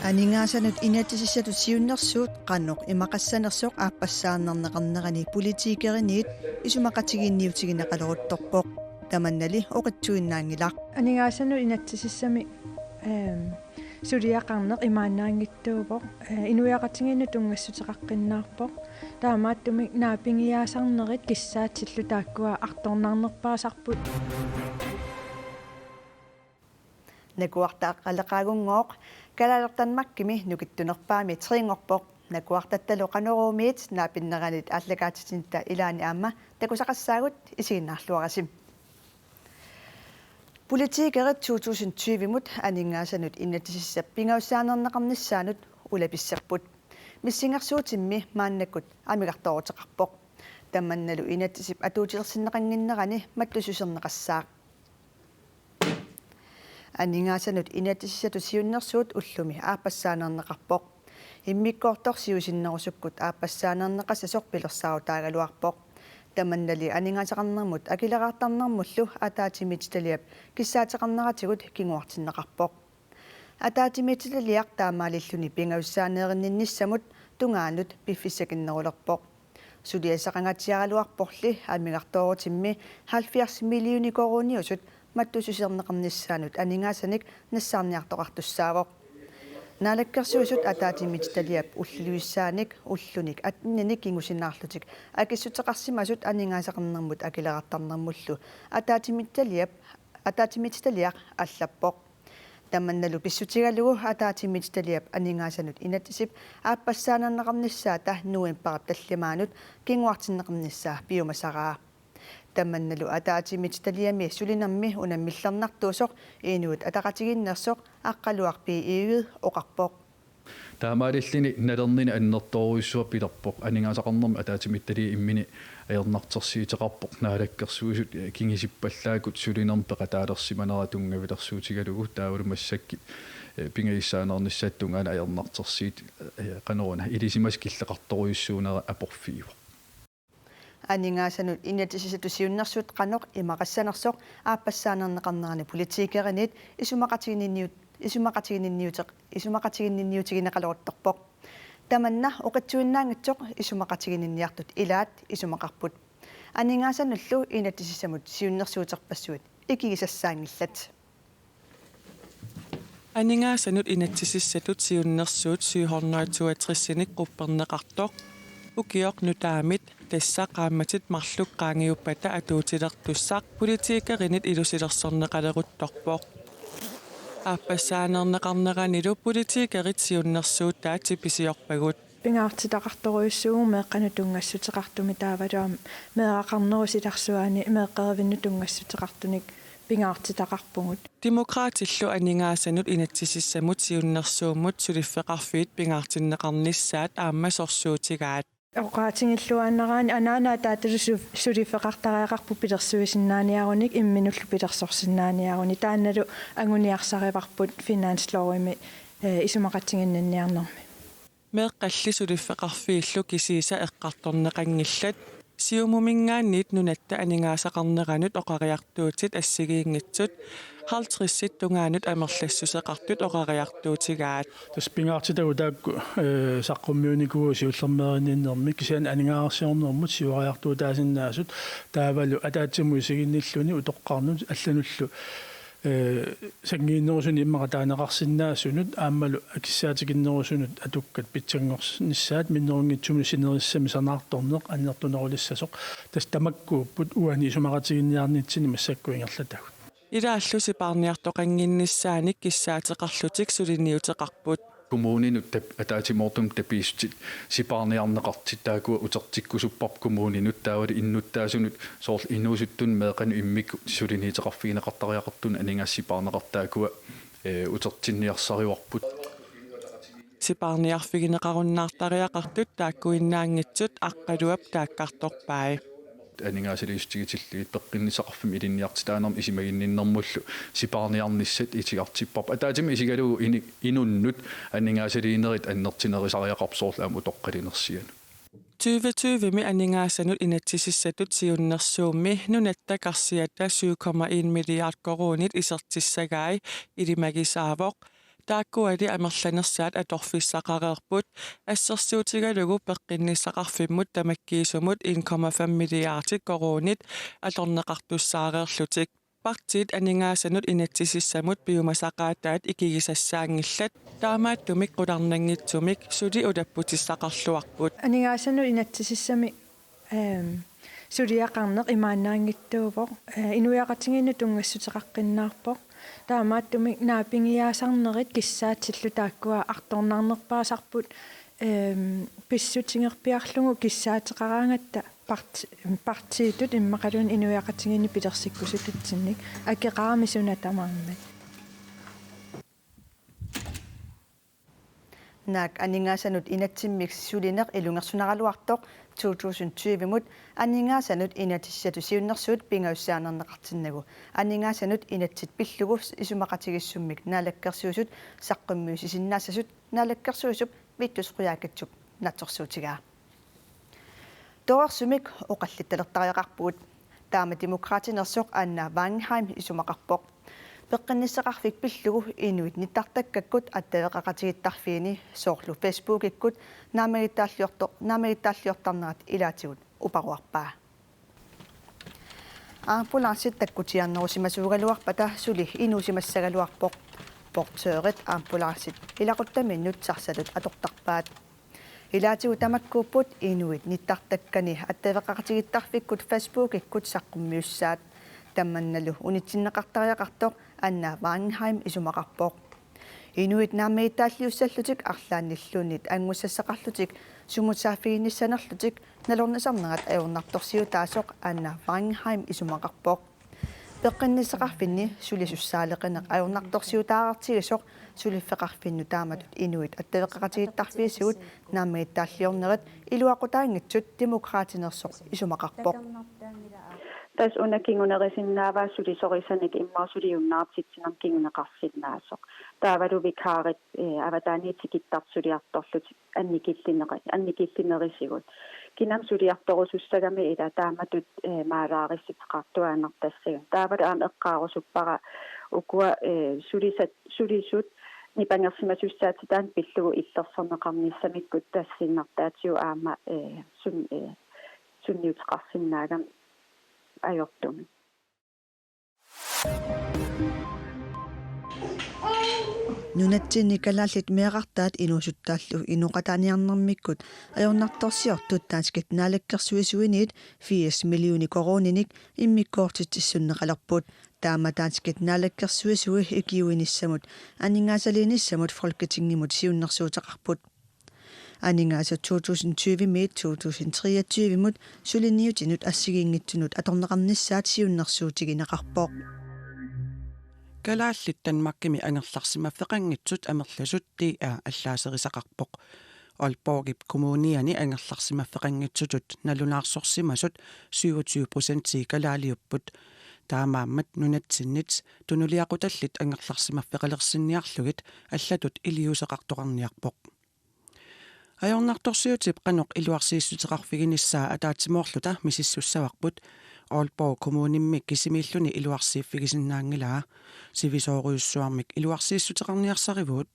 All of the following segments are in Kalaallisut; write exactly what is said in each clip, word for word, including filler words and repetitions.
Aningaasanut inatsisissatut siunnersuut qanoq imaqassanersoq aappassaarnerneqarnerani politikeriniit isumaqatigiinniutigineqaleruttorpoq. Tamannali oqitsuinnaanngilaq. Aningaasanut inatsisissami, ehm, suliaqarneq imaannaanngitsuuvoq. Eh, inuiaqatigiinnut tunngassuteqaqqinnaarpoq. Taamaattumik naapingiaasarnerit kissaatillu taakkua artornarnerpaasarput. Nakuartaq Aqqaleqaagunngooq Kalaallit Danmarkimi nukittunerpaami trinngorpoq. Nakuartattalu Qanoruumiit naapinneranit aallakaatitsinitta ilaanni aamma takusaqassaagut, isiginnaarluarisi. Politikerit to tusind tyve-mut aningaasanut inatsisissap pingajussaanerneqarnissaanut ulapissapput. Missingersuutimmi maannakkut amigartooruteqarpoq. Tamannalu inatsisip atuutsilersinneqannginnerani mattussutserneqassaaq. Aningaasanut inatsisissatut siunnersuut ullumi aappassaanerneqarpoq. Immikkoortorsiusinnerusukkut aappassaanerneqassasoq pilersaarutaagaluarpoq. Tamannali aningaasaqarnermut akileraartarnermullu ataatsimiititaliap kissaateqarneratigut kinguartinneqarpoq. Ataatsimiititaliaq taamaalilluni pingajussaaneerinninnissamut tungaanut piffissakinnerulerpoq. Suliassaqangaatsiaraluarporli amigartoorutimmi halvfjerds millioner koruuniusut mattussutserneqarnissaanut aningaasanik nassaarniartoqartussaavoq. Naalakkersuisut ataatsimiititaliap ulluissaanik ullunik atteninik kingusinnaarlutik akissuteqarsimasut aningaasaqarnermut akileraartarnermullu ataatsimiititaliap, ataatsimiititaliaq allappoq. Tamannalu pissutigalugu ataatsimiititaliap aningaasanut inatsisip aappassaanerneqarnissaata novembarip tallimaanut kinguartinneqarnissaa piumasaraa. Tamannalu ataatsimiititaliami sulinermi unammillernartuusoq Inuit Ataqatigiinneersoq Aqqaluaq B. Egede oqarpoq. Taamaalilluni nalornini annertoorujussuaq pilerpoq, aningaasaqarnermut ataatsimiititaliap imminut ajornartorsiuteqarpoq, Naalakkersuisut, eh, kingusippallaakut sulinermi peqataalersimanera tunngavilersuutigalugu, taavalu massakkut, eh, pingajussaaneernissaata tungaanut ajornartorsiut, eh, qanoruna, ilisimasat killeqartorujussuunerat aporfiuvoq. Aningaasanut inatsisissatut siunnersuut qanoq imaqassanersoq aappassaanerneqarnerani politikeriniit isumaqatiginninniut-, isumaqatiginninniuteq-, isumaqatiginninniutigineqaleruttorpoq. Tamanna oqitsuinnaanngitsoq isumaqatiginninniartut ilaat isumaqarput. Aningaasanullu inatsisissamut siunnersuuterpassuit ikigisassaanngillat. Aningaasanut inatsisissatut siunnersuut syv hundrede toogtres-inik qupperneqartoq ukioq nutaamit, tassa qaammatit marluk qaangiuppata, atuutilertussaq politikerinit ilusilersorneqaleruttorpoq. Aappassaanerneqarneranilu politikerit siunnersuutaat tipisiorpagut. Pingaartitaqartorujussuuvoq meeqqanut tunngassuteqartumik, taavalu aamma meeraqarnerup silarsuani meeqqerivinnut tunngassuteqartunik pingaartitaqarpugut. Demokraatillu aningaasanut inatsisissamut siunnersuummut suliffeqarfiit pingaartinneqarnissaat aamma sorsuutigaat. Oqaatigilluinnaraanni anaanaga ataatalu su-, suliffeqartariaqarpoq pilersuisinnaaniarunik imminullu pilersorsinnaaniarunik. Taannalu anguniarsarivarput finanslovimi, eh, isumaqatiginninniarnermi. Meeqqalli suliffeqarfiillu kisiisa eqqartorneqanngillat. Siumuminngaanniit nunatta aningaasaqarneranut oqariartuutit assigiinngitsut halvtredsit tungaanut amerlassuseqartut oqariartuutigaat. Tassa pingaartitagut taakku, eh, saqqummiunikuuagut siullermeerinninnermi, kisianni aningaasarsiornermut siuariartuutaasinnaasut, taavalu ataatsimut isiginnilluni utoqqarnut allanullu, eh, sanngiinnerusunut immaqa taaneqarsinnaasunut aammalu akissaatikinnerusunut atukkat pitsanngornissaat minnerunngitsumik sinerissami sanaartorneq annertunerulissasoq. Tassa tamakkuupput uani isumaqatiginninniarnitsinni massakkut ingerlatagut. Ilaallu sipaarniartoqannginnissaanik kissaateqarlutik suliniuteqarput. Kommuninut tap-, ataatsimoortumik tapiissutsit sipaarniarneqartut taakkua utertikkusupparput kommuninut, taavalu innuttaasunut, soorlu inuusuttunut meeqqanut immikkut suliniuteqarfigineqartariaqartunut aningaasat sipaarneqartut taakkua, eh, utertinniarsarivarput. Sipaarniarfigineqarunnaartariaqartut taakkuinnaanngitsut Aqqaluap taakkartorpai. Aningaasaliissutigitillugit peqqinnissaqarfimmik ilinniartitaanermut isumaginninnermullu sipaarniarnissat itigartipparput. Ataatsimut isigalugu ini-, inunnut aningaasaliinerit annertunerusariaqarput, soorlu aamma utoqqalinersianut. Tyve tyvemi aningaasanut inatsisissatut siunnersuummi nunatta karsiata syv komma en milliard koruunit isertissagai ilimagisaavoq. Taakkuali amerlanersaat atorfissaqareerput, assersuutigalugu peqqinnissaqarfimmut tamakkiisumut en komma fem milliardit koruunit atorneqartussaareerlutik. Partiit aningaasanut inatsisissamut piumasaqaataat ikigisassaanngillat, taamaattumik qularnanngitsumik suli ulapputissaqarluarput. Aningaasanut inatsisissami, ehm, suliaqarneq imaannaanngitsuuvoq, eh, inuiaqatigiinnut tunngassuteqaqqinnaarpoq. Taamaattumik naapigiaasarnerit kissaatsillu taakkua artornarnerpaasarput, ehm, pissutigerpiarlugu kissaateqaraangatta part-, partiitut immaqaluunniit inuiaqatigiinni pilersikkusutatsinnik akeqarami suna tamarmi. Naak aningaasanut inatsimmik sulineq ilungersunaraluartoq to tusind tyvemut aningaasanut inatsisissatut siunnersuut pingajussaaneerneqartinnagu aningaasanut inatsit pillugu isumaqatigiissummik Naalakkersuisut saqqummiussisinnaassasut Naalakkersuisup Vittus Qujaukitsup naatsorsuutigaa. Torersumik oqallittalertariaqarpugut. Taama Demokraatineersoq Anna Wangenheim isumaqarpoq. Peqqinnissaqarfik pillugu inuit nittartakkakkut attaveqaqatigiittarfiini soorlu Facebookikkut naammagittaalliorto-, naammagittaalliortarnerat ilaatigut uparuarpaa. Ambulancit takkutiarnerusimasuugaluarpata suli inuusimassagaluarpoq. Portørit ambulancit ilaquttaminnut sarsatut atortarpaat. Ilaatigut tamakkuupput inuit nittartakkani attaveqaqatigiittarfikkut Facebookikkut saqqummiussaat. Tamannalu unitsinneqartariaqartoq Anna Wangenheim isumaqarpoq. Inuit naammagittaalliussallutik arlaannilluunniit anngussassaqarlutik sumutsaaffiginnissanerlutik nalornisarnerat ajornartorsiutaasoq Anna Wangenheim isumaqarpoq. Peqqinnissaqarfinni sulisussaaleqineq ajornartorsiutaartigisoq suliffeqarfinnut taamatut inuit attaveqaqatigiittarfiisigut naammagittaalliornerit iluaqutaanngitsut Demokraatineersoq isumaqarpoq. Tassa una kingunerisinnaavaa sulisorisanik immaqa suliunnaartitsinermik kinguneqarsinnaasoq. Taavalu vikaarit, eh, avataaniit tikittartut suliartorlutik annikillineri-, annikillinerisigut. Kinami suliartorusussagami ila taamatut, eh, maalaarissiteqartuaannartassagut. Taavalu aamma eqqaarusuppara ukua, eh, sulisat-, sulisut nipangersimasussaatitaat pillugu illersorneqarnissamikkut tassiinnartaatigut aamma, eh, sun-, eh, sunniuteqarsinnaagami ajortumik. Nunatsinni kalaallit meerartaat inuusuttaallu inoqataaniarnermikkut ajornartorsiortut danskit naalakkersuisuiniit firs millioner koruuninik immikkoortitsissunneqalerput. Taama danskit naalakkersuisui ikiuinissamut aningaasaliinissamut Folketingimut siunnersuuteqarput. Aningaasat to tusind tyve-miit to tusind treogtyve-mut suliniutinut assigiinngitsunut atorneqarnissaat siunnersuutigineqarpoq. Kalaallit Danmarkimi angerlarsimaffeqanngitsut amerlasut D R allaaserisaqarpoq. Aalborgip Kommuniani angerlarsimaffeqanngitsutut nalunaarsorsimasut syvogtyve procentii kalaaliupput. Taamaammat nunatsinnit tunuliaqutallit angerlarsimaffeqalersinniarlugit allatut iliuuseqartoqarniarpoq. Ajornartorsiutip qanoq iluarsiissuteqarfiginissaa ataatsimoorluta misissussavarput. Aalborg Kommunimi kisimiilluni iluarsiiffigisinnaanngilaa. Sivisoorujussuarmik iluarsiissuteqarniarsarivugut.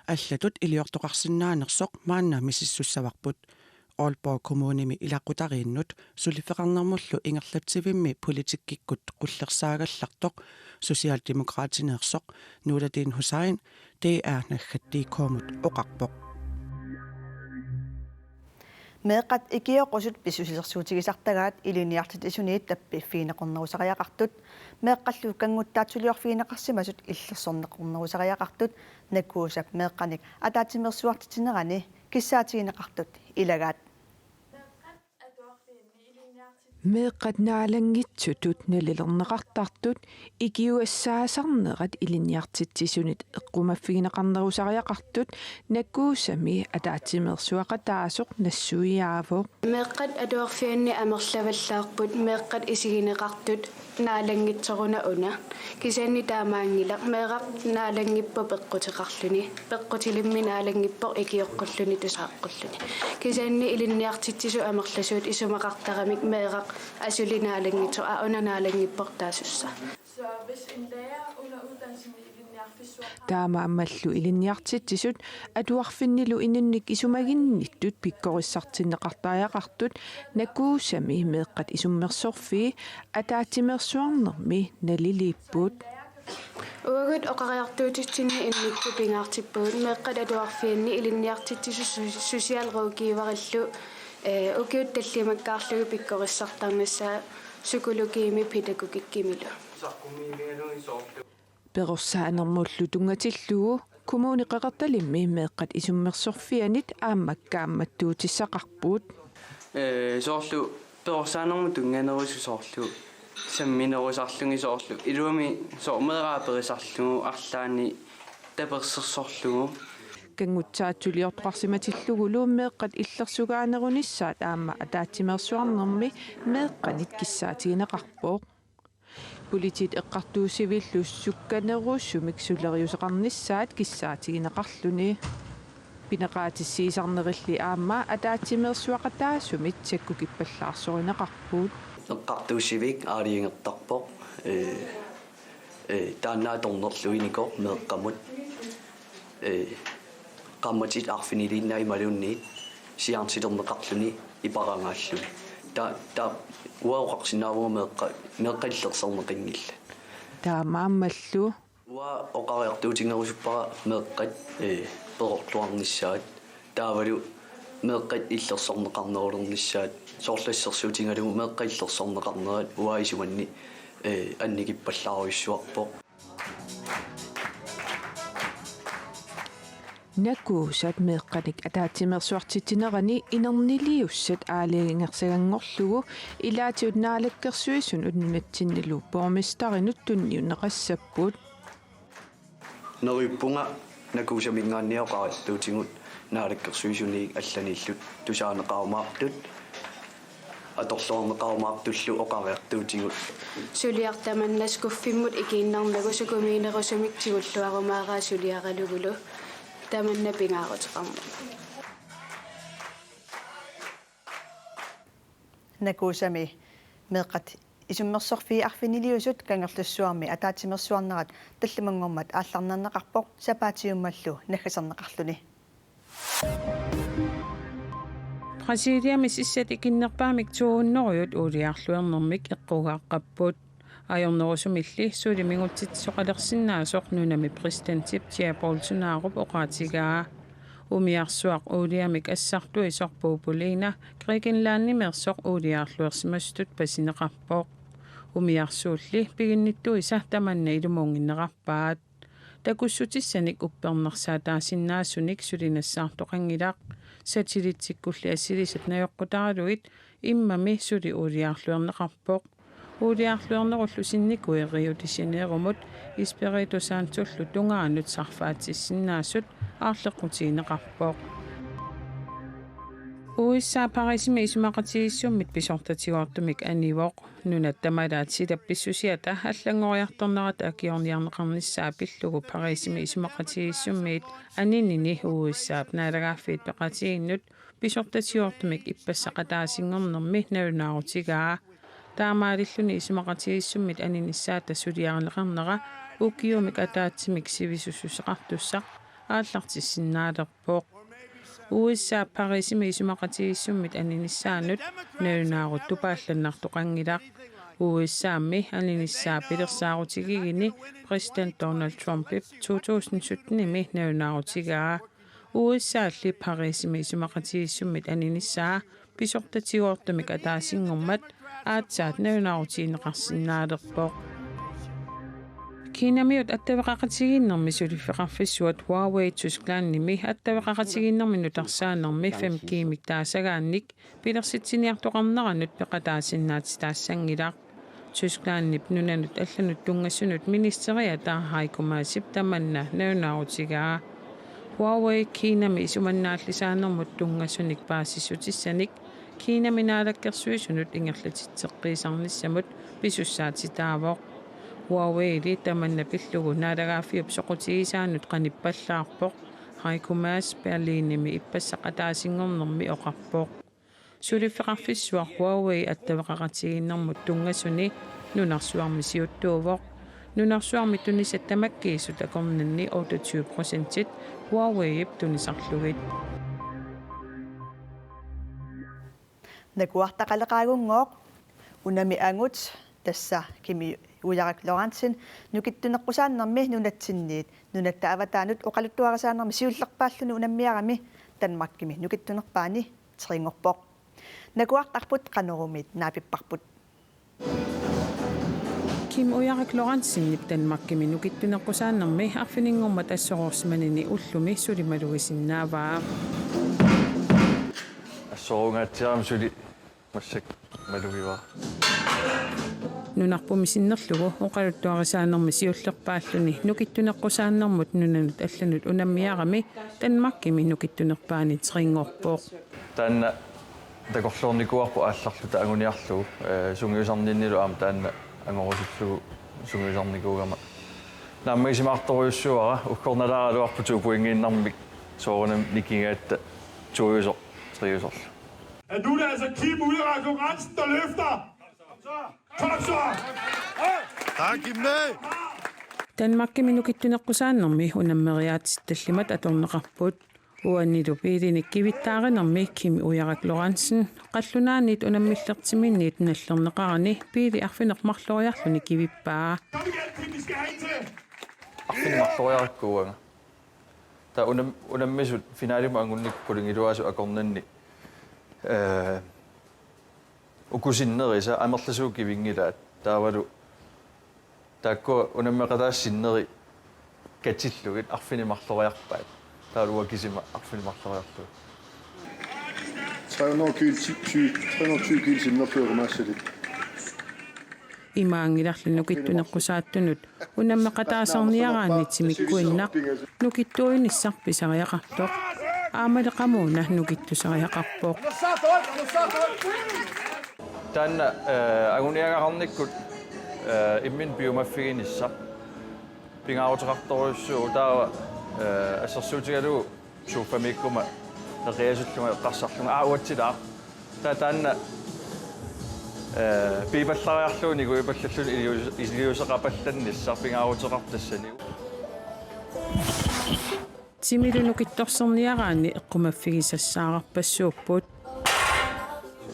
Allatut iliortoqarsinnaanersoq maanna misissussavarput. Aalborg Kommunimi ilaqutariinnut suliffeqarnermullu ingerlatsivimmi politikkikkut qullersaagallartoq Socialdemokratineersoq Nuladin Hussain D R naggat D K-mut oqarpoq. Meeqqat ikioqqusut pissusilersuutigisartagaat ilinniartitsisuniit tappiffigineqarnerusariaqartut, meeqqallu kannguttaatsuliorfigineqarsimasut illersorneqarnerusariaqartut, Nakuusap meeqqanik ataatsimeersuartitsinerani kissaatigineqartut ilagaat. Meeqqat naalanngitsutut nalilerneqartartut ikiugassaasarnerat ilinniartitsisunit eqqumaffigineqarnerusariaqartut Nakuusami ataatsimeersuaqataasoq nassuiaavoq. Meeqqat atuarfianni amerlavallaarput meeqqat isigineqartut Naalanngitsoruna una. Kisianni taamaanngilaq, meeraq naalanngippoq peqquteqarluni. Peqqutilimmi naalanngippoq ikioqqulluni tusaaqqullugu. Kisianni ilinniartitsisut amerlasuut isumaqartaramik meeraq asuli naalanngitsoq, aa, una naalanngippoq taassusaa. Taamaammallu ilinniartitsisut atuarfinnilu inunnik isumaginnittut pikkorissartinneqartariaqartut Nakuusami meeqqat isummersorfii ataatsimeersuarnermi naliliipput. Uagut oqariartuutitsinni immikkut pingaartippugut meeqqat atuarfianni ilinniartitsisut su-, socialrådgiverillu, ee, ukiut tallimakkaarlugit pikkorissartarnissaat psykologiimi pædagogikkimilu. Perorsaanermullu tunngatillugu Kommune Qeqertalimmi meeqqat isummersorfianit aamma kaammattuutissaqarput. Ee, soorlu perorsaanermut tunnganerusut soorlu samminerusarlugit soorlu iluamik soorlu meeraq aperisarlugu arlaannik tapersersorlugu. Kanngutsaatsuliortoqarsimatillugulu meeqqat illersugaanerunissaat aamma ataatsimeersuarnermi meeqqanit kissaatigineqarpoq. Politiit eqqartuussivillu sukkanerusumik suleriuseqarnissaat kissaatigineqarluni. Pineqaatissiisarnerilli aamma ataatsimeersuaqataasumit sakkukippallaarsorinneqarput. Eqqartuussivik aalajangertarpoq, ee, ee, taanna atornerluinikoq meeqqamut. Ee, qaammatit arfiniliinnaq imaluunniit siaarnarsilerneqarluni iparagaalluni. Ta-, ta-, uanga oqarsinnaavunga meeqqa-, meeqqat illersorneqanngillat. Taamaammallu. Uanga oqariartuutigerusuppara meeqqat, ee, perorluarnissaat. Taavalu meeqqat illersorneqarnerulernissaat. Soorlu assersuutigalugu meeqqat illersorneqarnerat uanga isumanni, ee, annikippallaarujussuarpoq. Nakuusat meeqqanik ataatsimeersuartitsinerani inerniliussat aalajangersaganngorlugu ilaatigut Naalakkersuisunut nunatsinnilu borgmesterinut tunniunneqassapput. Neriuppunga Nakuusaminngaanniit oqariartuutigut Naalakkersuisuni allanillu tusaaneqarumaartut, atorluarneqarumaartullu oqariartuutigut. Suliaq tamanna skuffimmut ikiinnarnagu sukumiinerusumik tigulluarumaaraa suliaralugulu tamanna pingaaruteqarmat. Nakuusami meeqqat isummersorfii arfiniliusut Kangerlussuarmi ataatsimeersuarnerat tallimanngormat aallarnerneqarpoq sapaatiummallu naggaserneqarluni. Brasiliami sissat ikinnerpaamik to hundredet uuliarluernermik eqqugaqqapput. Ajornerusumilli suli mingutsitsisoqalersinnaasoq nunami præsidentip Jair Bolsonarup oqaatigaa. Umiarsuaq uuliamik assartuisoq Bouboulina Grækenlandimeersoq uuliarluersimasutut pasineqarpoq. Umiarsuulli piginnittuisa tamanna ilumuunnginnerarpaat. Takussutissanik uppernarsaataasinnaasunik suli nassaartoqanngilaq. Satellitsikkulli assilisat najoqqutaralugit immami suli uuliarluerneqarpoq. Uuliarluernerullu sinnikui Rio de Janeiromut Espírito Santollu tungaanut sarfaatissinnaasut aarleqqutigineqarpoq. U S A Parisimi isumaqatigiissummit pisortatigoortumik anivoq. Nunat tamalaat silap pissusiata allanngoriartornerata akiorniarneqarnissaa pillugu Parisimi isumaqatigiissummiit aninini U S A-p naalagaaffiit peqatigiinnut pisortatigoortumik ippassaq ataasinngornermi nalunaarutigaa. Taamaalilluni isumaqatigiissummit aninissaata suliarineqarnera ukiumik ataatsimik sivisussuseqartussaq aallartissinnaalerpoq. U S A Parisimi isumaqatigiissummit aninissaanut nalunaarut tupaallannartoqanngilaq. U S A-mi aninissaa pilersaarutigigini præsident Donald Trumpip to tusind syttenimi nalunaarutigaa. U S A-lli Parisimi isumaqatigiissummit aninissaa pisortatigoortumik ataasinngormat aatsaat nalunaarutigineqarsinnaalerpoq. Kinamiut attaveqaqatigiinnermi suliffeqarfissuat Huawei Tysklandimi attaveqaqatigiinnermi nutarsaanermi fem G-mik taasagaannik pilersitsiniartoqarneranut peqataasinnaatitaassanngilaq. Tysklandip nunanut allanut tunngasunut ministeriata Heiko Maasip tamanna nalunaarutigaa. Huawei Kinami isumannaallisaanermut tunngasunik paasissutissanik Kinami naalakkersuisunut ingerlatitseqqiisarnissamut pisussaatitaavoq. Huawei-li tamanna pillugu naalagaaffiup soqutigisaanut qanippallaarpoq, Heiko Maas Berlinimi ippassaq ataasinngornermi oqarpoq. Suliffeqarfissuaq Huawei attaveqaqatigiinnermut tunngasuni nunarsuarmi siuttuuvoq. Nunarsuarmi tunisat tamakkiisut akornanni otteogtyve procentit Huawei-ip tunisarlugit. Nakuartaqaleqaagunngooq unami angut, tassa Kimi Ujarak Lorentzen nukittuneqqusaannermi nunatsinniit nunatta avataanut oqaluttuarisaanermi siullerpaalluni unammiarami Danmarkimi nukittunerpaani teriinngorpoq. Nakuartarput Qanorumiit naapipparput. Kim Ujarak Lorentzenip Danmarkimi nukittuneqqusaannermi arfininngormat assoroorsimanini ullumi suli malugisinnaavaa. Assorungaatsiarama suli massakkut malugivara. Nunarpumi sinnerlugu oqaluttuarisaanermi siullerpaalluni nukittuneqqusaannermut nunanut allanut unammiarami Danmarkimi nukittunerpaani teriinngorpoq. Taanna takorloornikuuarput aallarluta anguniarlugu, eh, sungiusarninnilu aamma taanna angorusullugu sungiusarnikuugama. Naammagisimaartorujussuuara, uggornalaaraluarpoq to pointiinnarmik soorunami nikingaatta toiusoq, triusorlu. At nu er det altså Kim Ujarak Lorentzen, der løfter. Kom så! Tak, Kim. Danmarkimi nukittuneqqusaannermi unammeriaatsittallimat atorneqarput. Uanilu biilinik kivittaarinermi Kim Ujarak Lorentzen qallunaaniit unammillertiminniit nallerneqarani biili arfineq-marloriarluni kivippaa. Kom igen, Kim, vi skal have en til. Arfineq-marloriarakku uanga. Taava unam-, unammisut finalimut angunnikkut qulingiluaasut akornanni, eh, uku sinnerisa amerlasuut kivinngilaat. Taavalu taakkua unammeqataasut sinneri katillugit arfineq-marloriarpaat. Taavalu uanga kisima arfineq-marloriarlugu. Tre hundrede kilo, ti, tyve, tre hundrede tyve kilo sinnerlugu massalit. Imaanngilarli nukittuneqqusaattunut unammeqataasarniaraanni timikkuinnaq nukittuinissaq pisariaqartoq. Aammali qamuuna nukittusariaqarpoq. Taanna, eh, anguniagaqarnikkut, eh, imminut piumaffiginissaq pingaaruteqartorujussuuvoq, taava, eh, assersuutigalugu sofa-miikkuma eqiasullunga eqqarsarlunga: Aa, uatsilaaq. Taava taanna, eh, piipallariarlugu nikuipallalluni ilius-, iliuuseqapallannissaq pingaaruteqarpoq tassani. Timilu nukittorserniaraanni eqqumaffigisassaararpassuupput.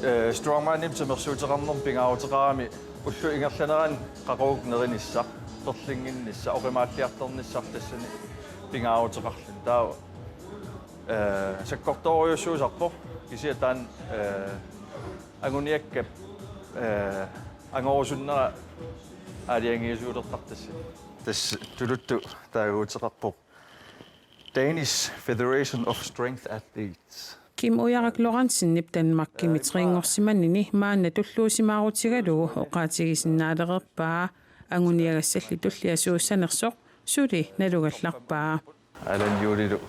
Eh, strongmanimik timersuuteqarnermik pingaaruteqarami ullup ingerlanerani qaqugu nerinissaq, perlinnginnissaq, oqimaalliartornissaq tassani pingaaruteqarluni. Taava, eh, sakkortoorujussuusarpoq, kisianni taanna, eh, anguniakkap, eh, angorusunnera aalajangiisuulertarpoq tassani. Tassa tuluttut taaguuteqarpoq Danish Federation of Strength Athletes. Kim Ujarak Lorentzenip Danmarkimi teriinngorsimanini maanna tulluusimaarutigalugu oqaatigisinnaalereerpaa, anguniagassalli tullia suussanersoq suli nalugallarpaa. Alan Juulilu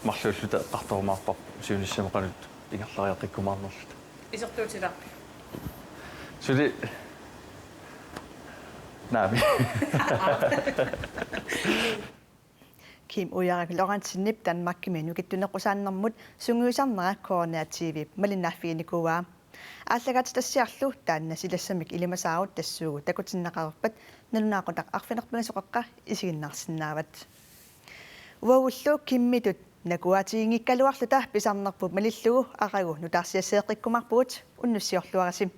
marluulluta eqqartorumaarparput siunissami qanoq ingerlariaqqikkumaarnerluta. Isertuutilaarpit? Suli naamik. Kim Ujarak Lorentzenip Danmarkimi nukittuneqqusaannermut sungiusarnera K N R T V-p malinnaaffiginikuuaa. Aallakaatitassiarlu taanna silassamik ilimasaarut tassuugu takutinneqareerpat nalunaaqutaq arfineq-pingasoqaqqa isiginnaarsinnaavat. Uagullu Kimmitut nakuaatiginngikkaluarluta pisarnerput malillugu aqagu nutaarsiasseeqqikkumaarpugut, unnussiorluarisi.